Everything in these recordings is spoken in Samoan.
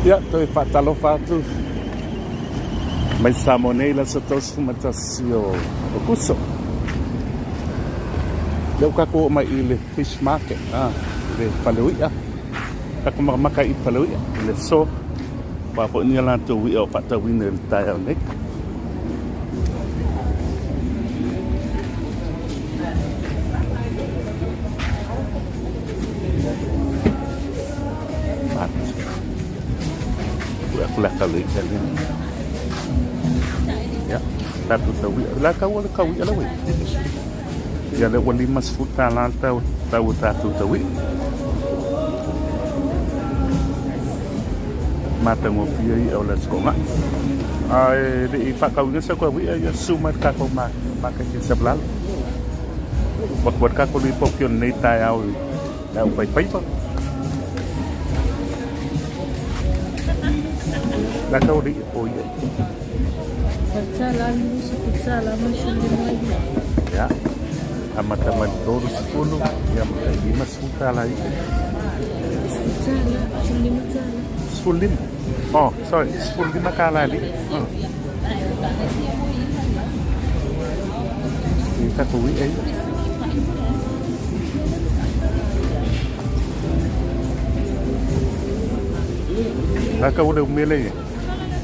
Ia, toe faatalofa atu mai Samoa nei le aso 31 o Aokuso. Lea ua tatou oo mai i le fish market, ah, le fale o i'a. Tatou makamaka i le fale o i'a i le aso. Ua foi ni a latou i'a o faatauina i le taeao nei. Tatou tau i'a. La tau o le tau i'a le Ia le ua $50 le tau, tau o tatou tau i'a. Matagofie i'a o le Aso Toonai. Ae le i faatauina sau tau i'a, ia susu mai le tatou maketi i Savalalo. Ua atu ai le tatou lipoti o lenei taeao i le aufaifaiva. La tau le o ia. Ya. Amata mai le 30, ia ma tai $50 ia. 15. Oh, sorry, $15 le. Oh. I tatou i'a ia. La tau le umele ia.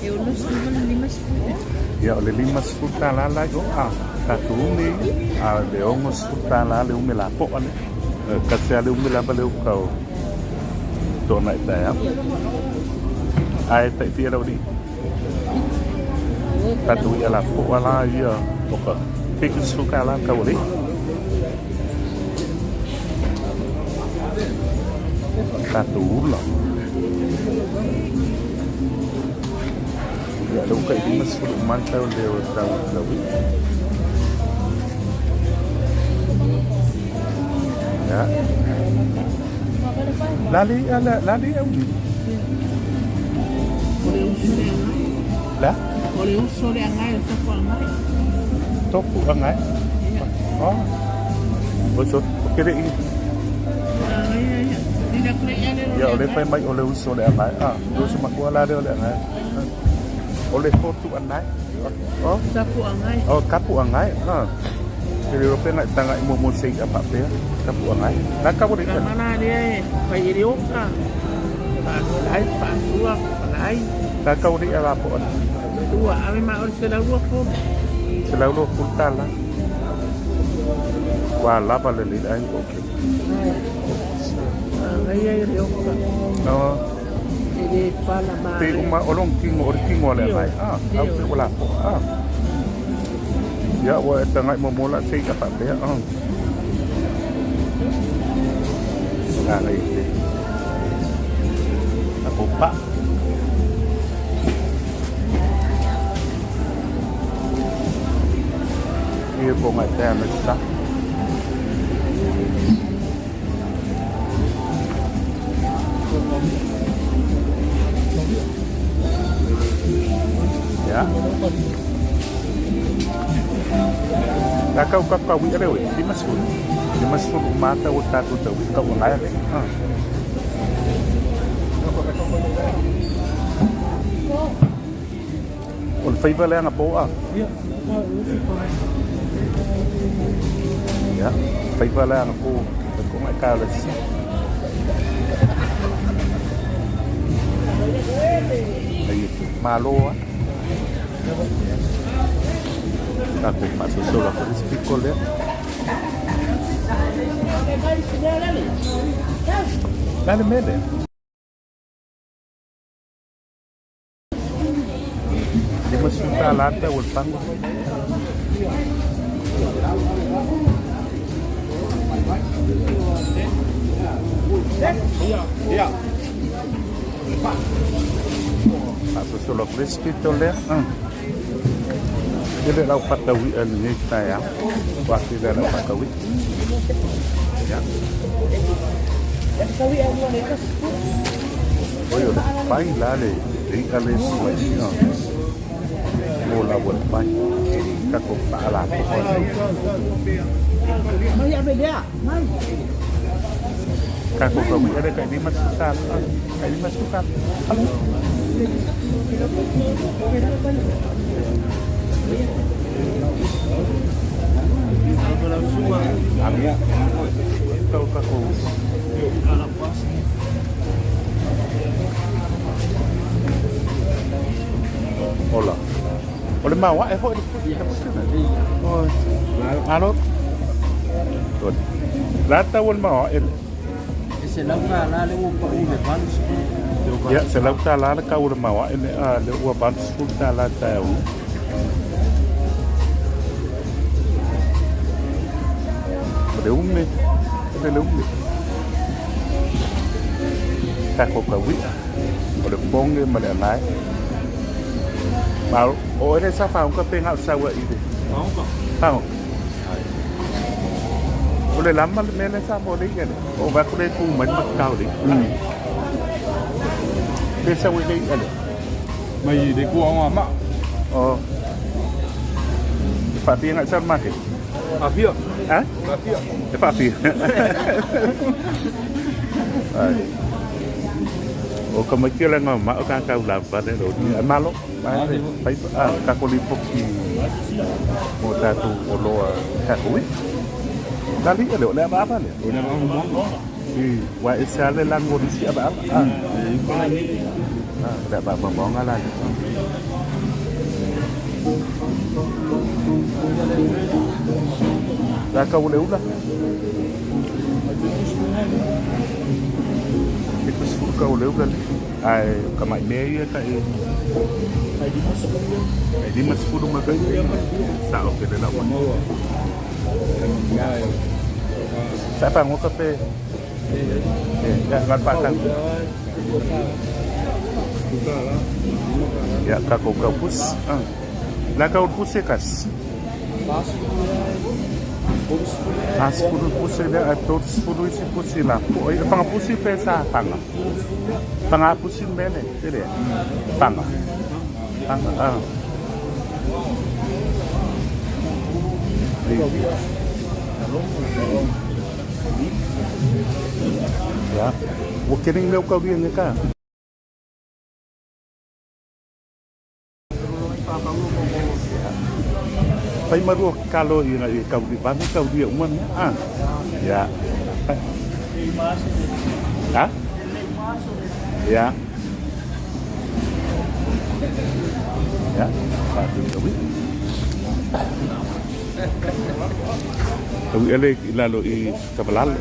E 65. Ia o le $50 la i o a tatou ume ia. A o le $60 le ume lapoa lea. Kasi lava le ume lava le uka o Toonai taeao. Ae tai fia lau alii. Tatou i'a lapoa la ia o ka $70 le tau alii. Tatou ula. Ia le uka i 50 uma le tau leo tau lau i'a. Ia. La le i'a la le i'a uli. O le uso le agai. La? O le uso le agai o tofu agai. Tofu agai? Oh. O so, o kere i. Ia, o le fai mai o le uso le agai. Ah, le uso makua la le o le agai. O le fotu agai. Oh. Tapu agai. Oh, kapu agai. Ah. Ke le rope na tanga i mo mo sei apa pea. Kapu agai. La ka le Ka mana lea e fai e le oka. Whaalai, whaatua, whalai. La ka le ala po ana. Ua ave ma o le 120. $120. Ua lava le le ai ko ke. Agai ai le oka. No. E le pala ma. Pe uma o long kingo o le kingo le agai. Ah, au pe ua la po. Ah. Ia ua e tangai mo mo la sei ka pa pea. Ah. Agai te. Ako pa. Ia ko ngai te ana sa. Ya. La kau ka ka wi rewe, 50. 50 mata o tatou tau i kau ngai le. Ah. O le faiva le ana po a. Ya, faiva le ana po. Ko ngai ka le si. Ai malo a. Tatou faasosola foi le sipiko lea. La le mea lea. $50 tau o le pango. Faasosolo atu le isi pito lea. E le lau faataui'a i lenei taeao. Ua atu lea lau faataui'a. Ia. Oi o le pai la le i'a le Savaii. Mo la ua le pai. Tatou paalapoa. Mai ave lea, mai. Tatou taui'a le tai $50, tai $50. Alo. Alo. Tau tatou. Ola. O le maoae foi le Oi. Malo. La tau o le maoae le. E $100 le ua pau le 80. Ia, $100 le tau o le maoae le a le ua $80 taeao. O le ume, o le ume. Tatou taui'a, o le poge ma le anae. Ma o ele sa fagoga pe gao sau ai le. Fagoga. O le lama le mea le sa mo le ia le. O va ku le ku mai ma kau le. Le sa we le ia le. Mai le ku anga ma. O. Faapia ngai sa market. Afia. Ha? Afia. E faapia. Ai. O ka mai le ngā ma o ka kau la pa le ro ni. Malo. Mai pai a ka ko li poki mo tātou o loa ka ko wi. La li le o le aba aba le. O na ma mo. I wa e sa le lango ni si aba aba. Ah. Ah, le aba aba mo ngala le. La ka ule ula. E ku sfu ka ule ula le. Ai ka mai me ia ka e. Ai 50 ma ka e. Sa o ke le la wa. Sa pa ngo ka pe. Eh, ya ngal pa ka. Ya ka ko ka pus. Ah. La ka pus e kas. As furu pusi le a todos furu isi pusi la. O i panga pusi pe sa panga. Panga pusi mele, tele. Panga. Panga. Ah. Ya. Ua kering leo kau dia ka. Pai marua kalo i ngai kau di bangu kau dia uma mea. Ah. Ya. Ha? Ya. Ya. Pak tu kau. Tau ele i lalo i Savalalo.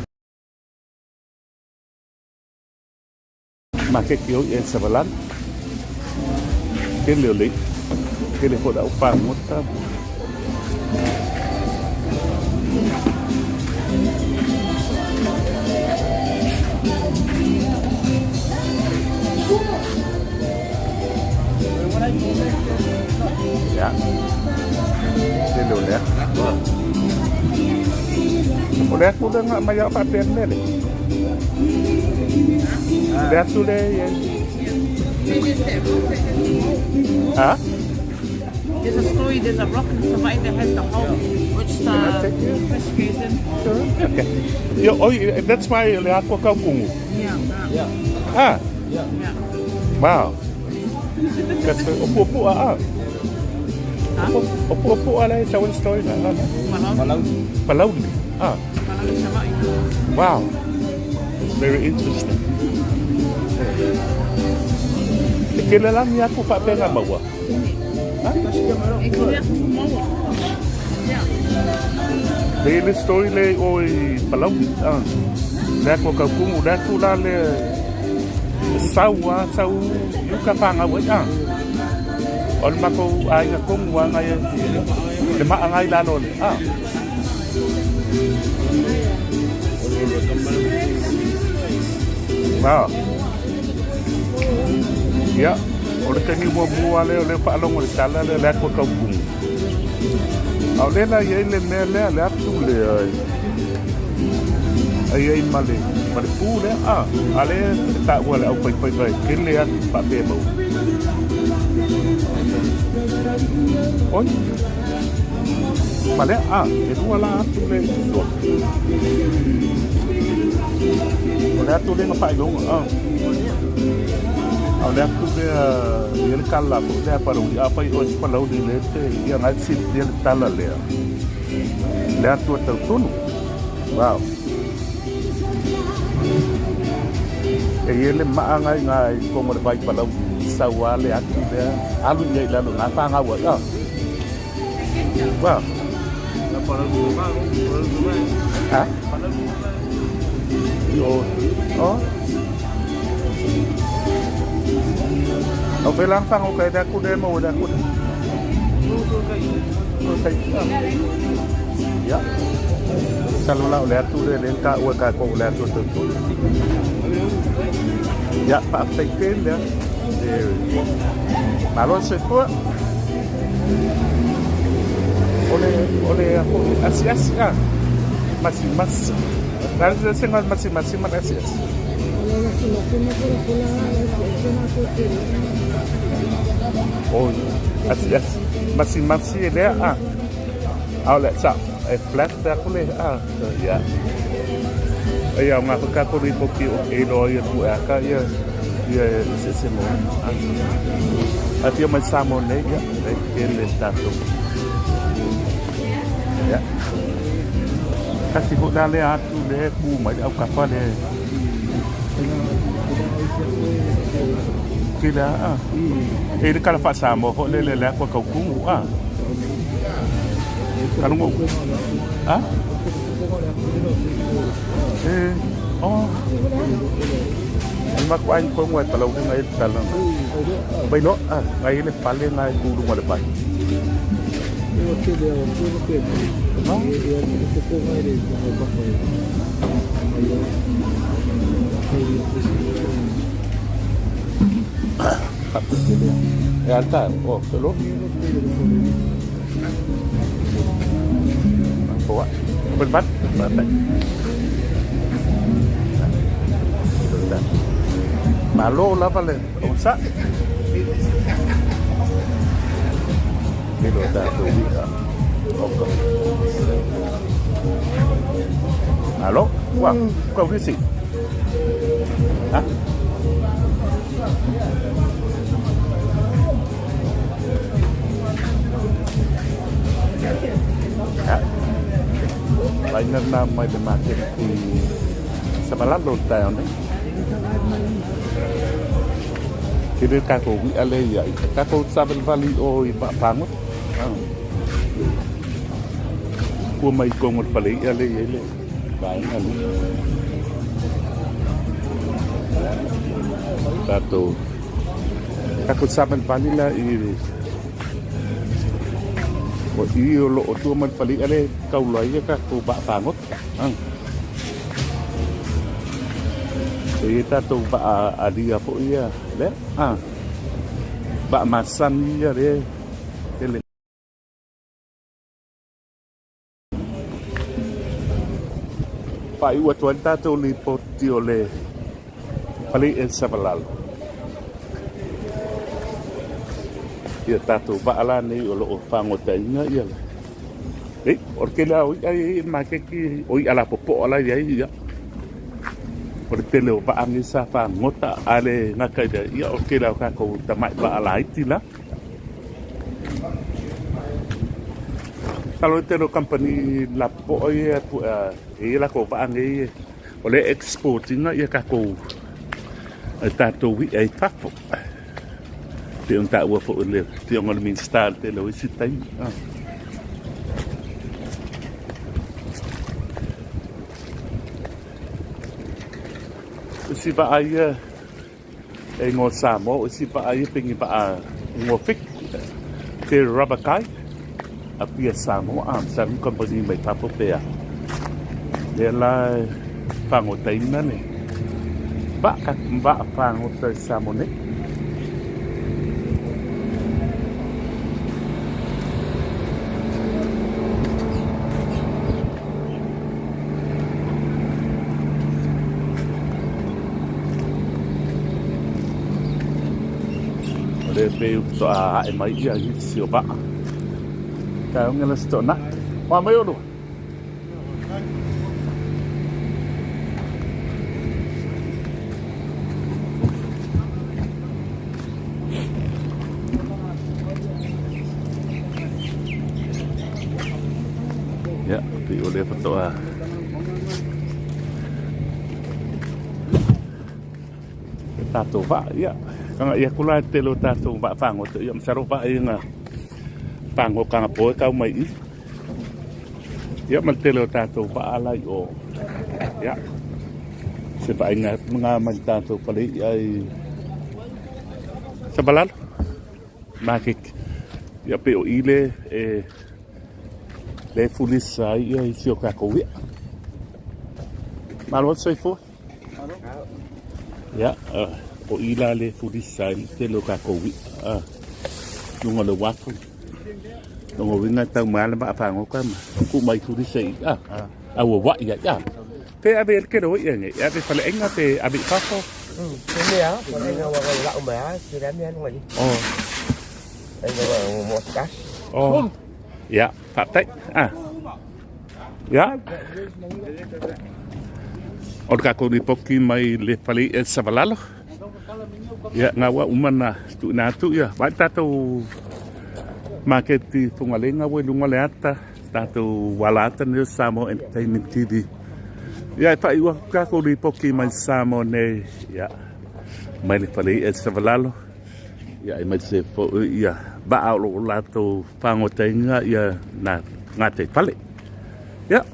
Ma ke ki o i Savalalo. Ke leo le. Ke le hoda o pangota. Ya. Ke leo le. O le atu le ngā mai a whapea mele. Le atu le ye. Ha? There's a story, there's a rock in Savai'i that has the hole which Can I the take it? fish goes in. Okay. Yo, oh, that's why le atu kau kungu. Yeah. Ah, Yeah. wow. That's o pu pu a. O pu pu a le sa one story na. Malau. Palauli. Ah, Malau Savai'i. wow. It's very interesting. E ke le langi aku whaapenga maua. E kore aku maua. Yeah. Le le story le o i Palauli. Ah. Le ako kau kungu, le atu la le sau a, sau yuka whanga wai. Ah. O le mako ainga kongu a ngai le maa ngai lalo le. Ah. Wow. Ia, o le taimi muamua lea o le faalogo le tala lea le atu kau kumu. A o le la iai le mea lea le atu le ai. Ai ai ma le ma le pu lea a. A le taua le au pai pai kele atu faapea mau. Oi. Ma lea a, e lua la atu le sua. O le atu lea na faailoga, a. A o le atu lea i le tala foi lea a Palauli, afai oe se Palauli lea e te, ia na e silafia le tala lea. Le atu a Tautunu. Wow. E i ai le maa na i na i totonu o le vai Palauli, sau lava le atu lea, alu i ai i lalo i na fanau ai, a. Wow. Ha? O, o. O pe lang pango kay da kude mo da kude. O kai. Ya. Salula o le atu le le ka ua ka ko le atu tu tu. Ya pa te le. Malo se fua. O le, o le asiasi a. Masimasi. Na le se nga masimasi ma asiasi. O asiasi. Masimasi e lea a. A o le sa e flat te aku le a. Ya. Ai au ngā whakaako ripoti o e loa ia tu e aka ia ia se se mo. A tia mai Samoa nei ia e ke le tatou. Ia. Kasi ho la le atu le ku mai au kapa le. Ke le a. E le kala fa Samoa ho le le le akua kau kumu a. Kalungo. A? E, oh. Ma ku ai ko ngoi palau ngai tala. Bai lo a ngai le pale ngai ku lu le pai. No. E alta, oh, solo. Boa. Bên bắt. Bắt. Malo lava le o sa. Milo ta tu wi a. Oko. Alo, wa, kau visi. Ha? Ha? Laina na mai le maketi Samalalo taeao nei. Ke le tatou i'a le ia i tatou savalivali i o i Vaapagota. Kua mai i totonu o le fale i'a le i ai le vaega lea. Tatou tatou savalivali la i o i o lo o tua mai le fale i'a le taula ai ia tatou vaapagota. E i ai tatou vaa alia foi ia lea, vaa masani ia lea tele. Faaiu atu ai le tatou lipoti o le fale i'a i Savalalo. Ia tatou vaa la nei o lo o fagotaina ia le Ei, o le tele lava o i'a ia i le maketi, o i'a lapopoa la e i ai ia. O le tele o vaa nei sa fagota, a le gata i lea, ia o le tele lava o tatou tamai vaa laiti la. Masalo o le tele o kamupani lapopoa ia e i ai latou vaa nei, o lea e export ina ia tatou tatou i'a i fafo. Pei ona taua foi e le Afioga i le Minisita i le tele o isi taimi. O isi vaa ia e igoa Samoa, o isi vaa ia pei ni vaa igoa Fiti, te rubber kai, a pia Samoa, a sa ni company mai fafo pe a. Lea la e fagotaina le vaa, vaa fagota i Samoa nei. O lea pei faatoa ae mai ia nisi o vaa. Taeao la se toanai. Hoa mai olo. Pei o lea faatoa e tātou vaa, ia. Kanga ia kula e tele o tātou vaa whāngota, ia masaro vaa ia ngā whāngo kanga poe kau mai i. Ia ma le tele o tātou vaa la i o. Ia. Se vaaiga ngā mai le tātou fale i'a i Savalalo Market. Ia pei o i le e le fulisa ai ia i si o kākou i'a. Malo atu soifua. Ia, o i la le fulisa ai le tele o kākou i'a. Luga o le uafu. Lona uiga e tau mai lava le vaa fagota ma tuu mai fulisa i i. A ua ua'i ai. Pe ave i le tele o i'a nei, e ave i faleaiga pe ave i fafo? Se mea lava, faleaiga aua e lau mai lava, tele lava mea luga i i. Faleaiga aua mo se tasi. Ia, faafetai. Ia. O le tatou lipoti mai le fale i'a i Savalalo. Ia, na ua uma na tuuina atu ia vaai tatou maketi Fugalei ua i luga o le ata tatou ala ata nei o Samoa Entertainment TV. Ia e faaiu atu tatou lipoti mai Samoa nei, ia mai le fale i'a i Savalalo. Ia aemaise foi ia vaa o lo o latou fagotaina ia na gataifale. Ia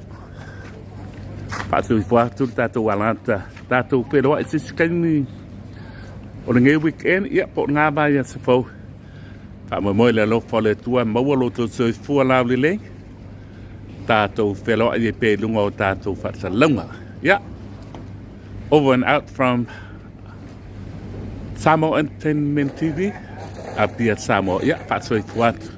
faatuifua atu le tatou alata, tatou feiloai i se isi taimi o lenei weekend, ia po o lena vaiaso fou. Faamoemoe i le alofa o le Atua, maua lo outou soifua laulelei, tatou feiloai ai pea i luga o tatou faasalalauga. Ia, over and out from Samoa Entertainment TV, Apia Samoa. Ia, faasoifua atu.